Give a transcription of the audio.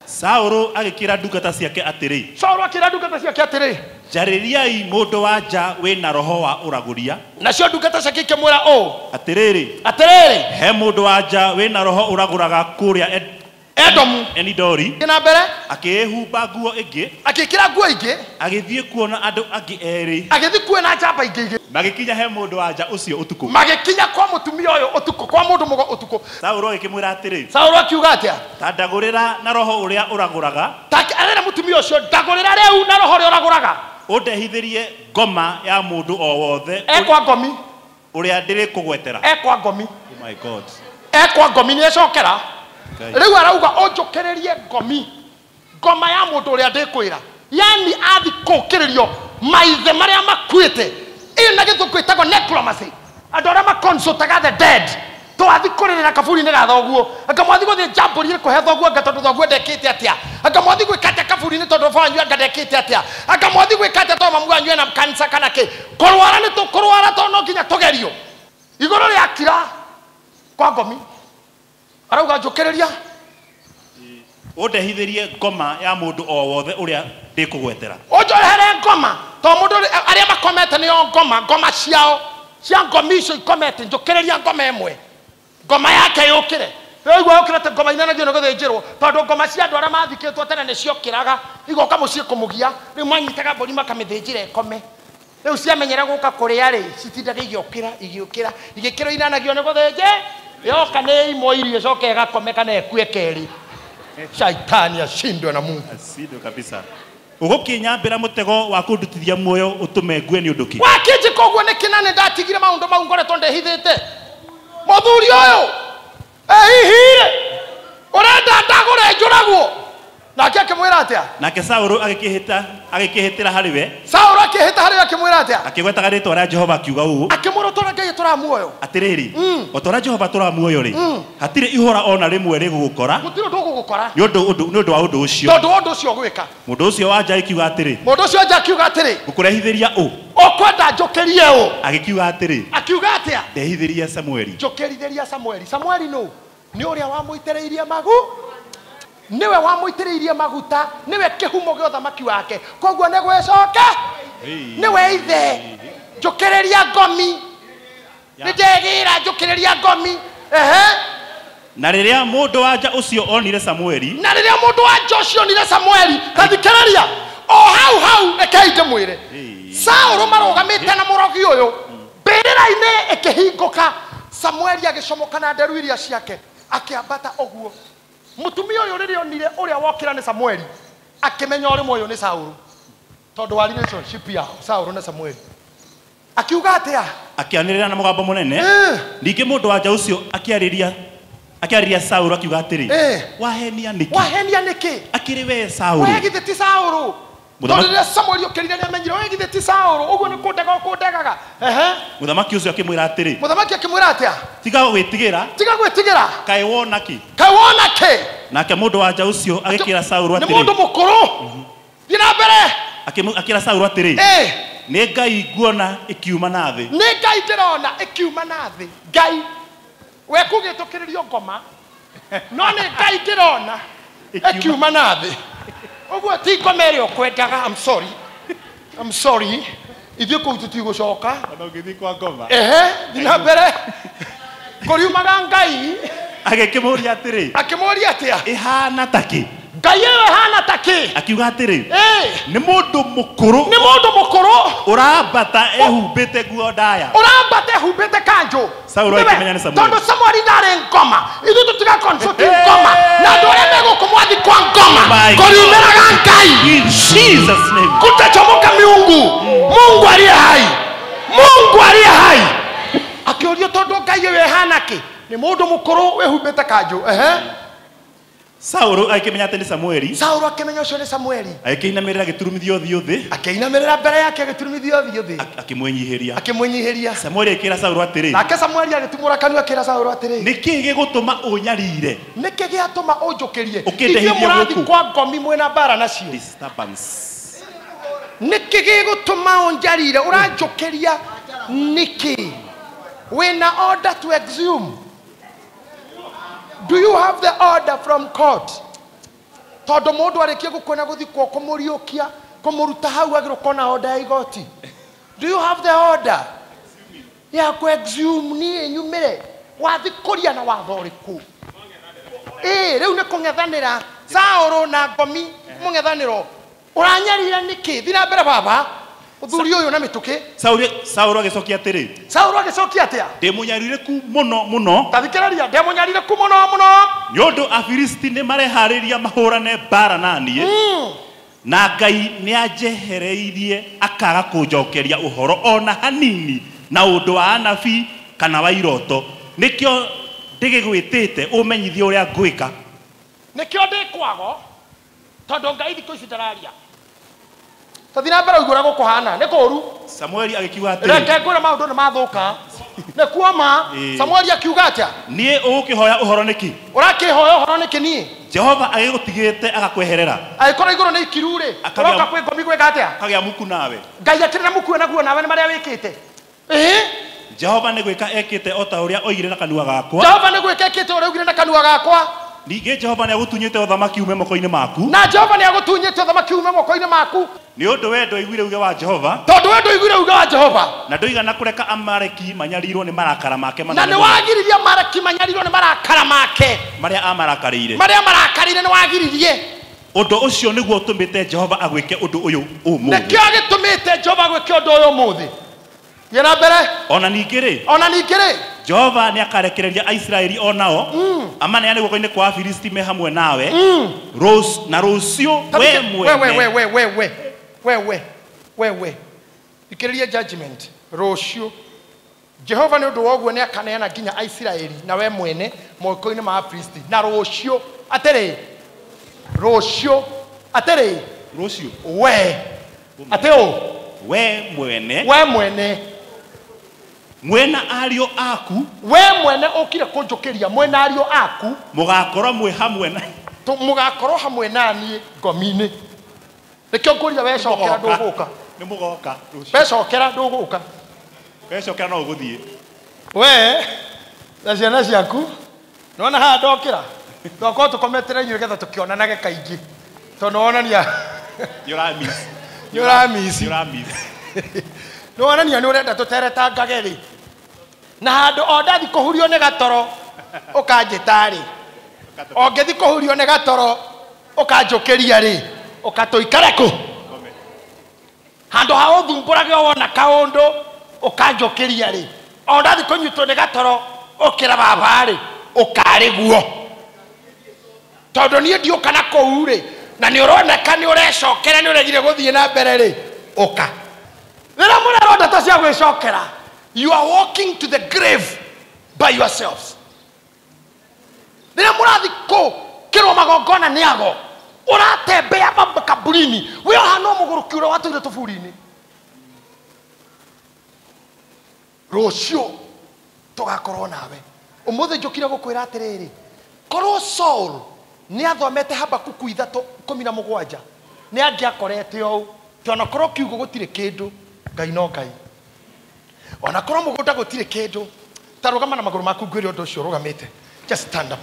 Saũlũ agĩkĩra ndungata ciake atĩrĩ. Saũlũ akĩra ndungata ciake atĩrĩ, njarĩriai mũndũ wa nja wĩna roho wa ũragũria. Nacio ndungata ciake ikĩmwĩra ũũ, atĩrĩrĩ, atĩrĩrĩ, he mũndũ wa nja wĩna roho ũragũraga kũrĩa Edomu, Enidori. Na mbere akĩĩhumba nguo ĩngĩ, akĩĩkĩra nguo ingĩ, agĩthiĩ kuona andũ angĩ erĩ, agĩthiĩ kuona njamba ingĩ igĩrĩ. Magĩkinya he mũndũ wa nja ũcio ũtukũ, magĩkinya kwa mũtumia ũyũ ũtukũ, kwa mũndũ mũgo ũtukũ. Saũlũ agĩkĩmwĩra atĩrĩ, Saũlũ akiuga atĩa? Ta ndagũrĩra na roho ũrĩa ũragũraga. Ta arera mũtumia ũcio, ndagũrĩra rĩu na roho ũrĩa ũragũraga, ũndehithĩrie ngoma ya mũndũ o wothe ekwa ngomi ũrĩa ndĩrĩkũgwetera. Ekwa ngomi. Oh my God. Ekwa ngomi nĩecokera. Rĩu arauga ũnjũkĩrĩrie ngomi, ngoma ya mũndũ ũrĩa ndĩkwĩra, yani athi kũũkĩrĩrio maithe marĩa makuĩte. Ĩyo na gĩthũngũ ĩtagwo necromancy, andũ arĩa maconsultaga the dead. Twathi kũrĩrĩra kaburi-inĩ ga thoguo, anga mwathi gũthĩnja mbũri ĩkũhe thoguo, anga tondũ thoguo ndekĩte atĩa, anga mwathi gwĩka atĩa kaburi-inĩ tondũ baba wanyu anga ndekĩte atĩa, anga mwathi gwĩka atĩa tondũ mamu wanyu ena kansa kana kĩ. Kũrwara nĩ tũkũrwara tondũ no nginya tũgerio. Igũrũ rĩakira kwa ngomi, arauga njũkĩrĩria, ũndehithĩrie ngoma ya mũndũ o wothe ũrĩa ndĩkũgwetera. Ũnjohere ngoma to mũndũ arĩa makomete nĩo ngoma, ngoma ciao cia ngomi icio ikomete, njũkĩrĩria ngoma ĩmwe, ngoma yake yũkĩre. Rĩu yũkĩrĩte ngoma inenagio nĩ gũthĩnjĩrwo, tondũ ngoma cia andũ arĩa mathikĩtwo tene nĩciokĩraga igoka mũciĩ kũmũgia. Rĩu manyitaga mbũri makamĩthĩnjĩra ĩkome. Rĩu ciamenyera gũka kũrĩa rĩ, citindaga igĩũkĩra igĩũkĩra igĩkĩrwo inanagio nĩ gũthĩnjĩ, yoka nĩ imwe irio ĩcoke ĩgakome kana ĩkue kerĩ. Shaitani ashindwe na Mungu. Ashindwe kabisa. Ũgũkĩnyambĩra mũtego wa kũndutithia muoyo ũtũme ngue nĩ ũndũ kĩ? Wakĩnjĩka ũguo nĩkĩ na nĩndatigire maũndũ mau ngoretwo ndehithĩte? Mũthuri ũyũ ehihire, ũrenda ndagũre njũragwo. Nake akĩmwĩra atĩa? Nake Saũlũ agĩkĩhĩtĩra harĩ we. Saũlũ akĩhĩta harĩ we akĩmwĩra atĩa? Akĩgwetaga rĩĩtwa rĩa Jehova akiuga ũũ, akĩmwĩra ũtũũra Ngai atũũraga muoyo. Atĩrĩrĩ, o ta ũrĩa Jehova atũũraga muoyo rĩ, hatirĩ ihũra o na rĩmwe rĩgũgũkora, gũtirĩ ũndũ ũgũgũkora nĩ ũndũ wa ũndũ ũcio. Tondũ wa ũndũ ũcio ũgwĩka. Mũndũ ũcio wa nja akiuga atĩrĩ, mũndũ ũcio wa nja akiuga atĩrĩ, ngũkũrehithĩria ũ? Ũkwenda njũkĩrie ũ? Agĩkiuga atĩrĩ, akiuga atĩa? Ndehithĩria Samueli. Njũkĩrithĩria Samueli. Samueli nũ? Nĩ ũrĩa wamũitĩrĩirie magu, niwe wamũitĩrĩirie maguta, niwe kĩhumo gĩa ũthamaki wake. Koguo nĩ gwĩcoke, niwe ithe. Njũkĩrĩria ngomi, nĩ ndegĩra, njũkĩrĩria ngomi. Ehe. Na rĩrĩa mũndũ wa nja ũcio onire Samueli, na rĩrĩa mũndũ wa nja ũcio onire Samueli, ta thikĩrĩria, o hau hau rekei ndĩmwĩre, Saũlũ marũgamĩte na mũrogi ũyũ mbĩrĩra-inĩ ĩkĩhingũka, Samueli agĩcomoka na nderu iria ciake akĩambata ũguo. Mũtumia ũyũ rĩrĩa onire ũrĩa wokĩra nĩ Samueli, akĩmenya ũrĩmwe ũyũ nĩ Saũlũ, tondũ wa relationship yao Saũlũ na Samueli. Akiuga atĩa? Akĩanĩrĩra na mũgambo mũnene. Ningĩ mũndũ wa nja ũcio akĩarĩria Saũlũ akiuga atĩrĩ, wahenia nĩkĩ? Wahenia nĩkĩ? Akĩrĩ we Saũlũ. We githĩ ti Saũlũ? Tondũ rĩrĩa Samueli okĩrire nĩamenyire, we githĩ ti Saũlũ? Ũguo nĩ kũndega ũkũndegaga. Ehe. Mũthamaki ũcio akĩmwĩra atĩrĩ, mũthamaki akĩmwĩra atĩa? Tiga gwĩtigĩra. Tiga gwĩtigĩra. Kaĩ wona kĩ? Kaĩ wona kĩ? Nake mũndũ wa nja ũcio agĩkĩra Saũlũ atĩrĩ, nĩ mũndũ mũkũrũ. Thiĩ na mbere. Akĩra Saũlũ atĩrĩ, nĩ Ngai nguona ĩkiuma na thĩ. Nĩ Ngai ndĩrona ĩkiuma na thĩ. Ngai we kũgĩtũkĩrĩrio ngoma, no nĩ Ngai ndĩrona ĩkiuma na thĩ. Ũguo ti ngoma ĩrĩa ũkwendaga. I'm sorry. I'm sorry. Ithuĩ kũu tũtigũcoka. Ona ũngĩthiĩ kwa ngoma. Ehe, thiĩ na mbere. Kũriumaga Ngai. Agĩkĩmũũria atĩrĩ, akĩmũũria atĩa? Ĩhana ta kĩ? Ngai ĩyo ĩhana ta kĩ? Akiuga atĩrĩ, nĩ mũndũ mũkũrũ. Nĩ mũndũ mũkũrũ. Ũrambata ehumbĩte nguo ndaya. Ũrambata ehumbĩte kanjũ. Saũlũ akĩmenya nĩ Samueli. Tondũ Samueli ndarĩ ngoma. Ithuĩ tũtiga consult ngoma. Na andũ arĩa megũkũ mwathi kwa ngoma. Kũriumĩraga Ngai. In Jesus name. Kutachomoka miungu. Mungu aliye hai. Mungu aliye hai. Akĩũrio tondũ Ngai ĩyo ĩhana kĩ? Nĩ mũndũ mũkũrũ wĩhumbĩte kanjũ. Ehe. Saũlũ akĩmenya atĩ nĩ Samueli. Saũlũ akĩmenya ũcio nĩ Samueli. Akĩinamĩrĩra agĩturumithia ũthiũ thĩ. Akĩinamĩrĩra mbere yake agĩturumithia ũthiũ thĩ. Akĩmwĩnyihĩria. Akĩmwĩnyihĩria. Samueli akĩra Saũlũ atĩrĩ. Nake Samueli agĩtumũra kanua akĩra Saũlũ atĩrĩ. Nĩkĩ gĩgũtũma ũnyarire? Nĩkĩ gĩatũma ũnjũkĩrie? Ithuĩ mũrathi kwa ngomi mwĩna mbara nacio. Disturbance. Nĩkĩ gĩgũtũma ũnjarire? Ũranjũkĩria nĩkĩ? Wĩna order to exhume. Do you have the order from court? Tondũ mũndũ arĩkie gũkua na gũthikwo kũmũriũkia kũmũruta hau agĩrwo kona order ya igoti. Do you have the order ya kũ exhume niĩ nyumĩre? Wathi kũria na watho ũrĩkũ? Rĩu nĩ kũng'ethanĩra Saũlũ na ngomi mũng'ethanĩro. Ũranyarira nĩkĩ? Thiĩ na mbere baba. Mũthuri ũyũ na mĩtũkĩ. Saũlũ agĩcokia atĩrĩ. Saũlũ agĩcokia atĩa? Ndĩ mũnyariirĩku mũno mũno. Ta thikĩrĩria, ndĩ mũnyariirĩku mũno mũno. Nĩ ũndũ Afilisti nĩ mareharĩria mahũrane mbaara na niĩ. Na Ngai nĩanjehereirie akaga kũnjokeria ũhoro ona hanini na ũndũ wa anabii kana wa iroto. Nĩkĩo ndĩgĩgwĩtĩte ũmenyithie ũrĩa ngwĩka. Nĩkĩo ndĩ kwago tondũ Ngai thikũ ici ndararia. Tathi na mbere ũigue ũrĩa gũkũhana nĩ kũũru. Samueli agĩkiuga atĩrĩ, reke ngwĩre maũndũ nĩ mathũka. Nĩ kuoma. Samueli akiuga atĩa? Niĩ ũgũkĩhoya ũhoro nĩkĩ? Ũrakĩhoya ũhoro nĩkĩ niĩ? Jehova agĩgũtigĩte agakweherera. Angĩkorwo igũrũ nĩ ikiru rĩ, ũroka kwĩ ngomi gwĩka atĩa? Akagĩa muku nawe. Ngai akĩrĩ na muku naguo nawe nĩ marĩa wĩkĩte. Jehova nĩ gwĩka ekĩte o ta ũrĩa oigire na kanua gakwa. Jehova nĩ gwĩka ekĩte ũrĩa oigire na kanua gakwa. Ningĩ Jehova nĩ agũtunyĩte ũthamaki ume moko-inĩ maku. Na Jehova nĩ agũtunyĩte ũthamaki ume moko-inĩ maku. Nĩ ũndũ we ndwaiguire uge wa Jehova. Tondũ we ndwaiguire uge wa Jehova. Na ndũigana kũreka Amaleki manyarirwo nĩ marakara make manene. Na nĩ wagiririe Amaleki manyarirwo nĩ marakara make. Marĩa amarakarĩire. Marĩa amarakarĩire nĩ wagiririe. Ũndũ ũcio nĩguo ũtũmĩte Jehova agwĩke ũndũ ũyũ ũmũthĩ. Nĩkĩo gĩtũmĩte Jehova agwĩke ũndũ ũyũ ũmũthĩ. Thiĩ na mbere. Ona ningĩ rĩ. Ona ningĩ rĩ. Jehova nĩ akarekereria Aisiraeli o nao. Amaneane guoko-inĩ kwa Afilisti me hamwe nawe. Na rũciũ we mwene. We. Thikĩrĩria judgment. Rũciũ. Jehova nĩ ũndũ wa ũguo nĩ akaneana nginya Aisiraeli na we mwene moko-inĩ ma Afilisti. Na rũciũ atĩrĩ. Rũciũ atĩrĩ. Rũciũ. We. Atĩ ũ? We mwene. We mwene. Mwena ariũ aku. We mwene ũkire kũnjũkĩria mwena ariũ aku. Mũgakorwo mwĩ hamwe na mũgakorwo hamwe na niĩ ngomi-inĩ. Nĩkĩo ngũria wecokera ndũgũka. Nĩ mũgoka rũciũ. Wecokera ndũgũka. Wecokera no ũgũthiĩ. We na ciana ciaku nĩwona haha ndokĩra twakorwo tũkometere inyuĩ nĩgetha tũkĩonanage kaingĩ tondũ nĩwonania nĩ ũramiss. Nĩwonania nĩ ũrenda tũteretangage rĩ. Na handũ o ndathi kũhurio nĩ gatoro ũkanjĩta rĩ. O ngĩthi kũhurio nĩ gatoro ũkanjũkĩria rĩ. Ũkatũikare kũ? Handũ ha ũthumbũrage o wona kaũndũ ũkanjũkĩria rĩ. O ndathi kũnyitwo nĩ gatoro ũkĩra baba rĩ ũkarĩ guo. Tondũ niĩ ndiũka na kũu rĩ na nĩ ũroneka nĩ ũrecokera nĩ ũregire gũthiĩ na mbere rĩ ũka. Rĩrĩa mũrerwo ndeto cia gwĩcokera, you are walking to the grave by yourselves. Rĩrĩa mũrathi kũkĩrwo magongona nĩ ago, ũratembea makaburini, we ũhana mũgũrũki ũrĩa watũire tũburi-inĩ. Rũciũ tũgakorwo nawe. Ũmũthĩ njũkire gũkwĩra atĩrĩrĩ, korwo Saul nĩ athomete Habakuku 3:17 nĩ angĩakorete ũũ, tondũ onakorwo kiugo gũtirĩ kĩndũ, Ngai no Ngai. Onakorwo mũgũnda gũtirĩ kĩndũ, ta rũgama na magũrũ maku ngwĩre ũndũ ũcio ũrũgamĩte. Just stand up.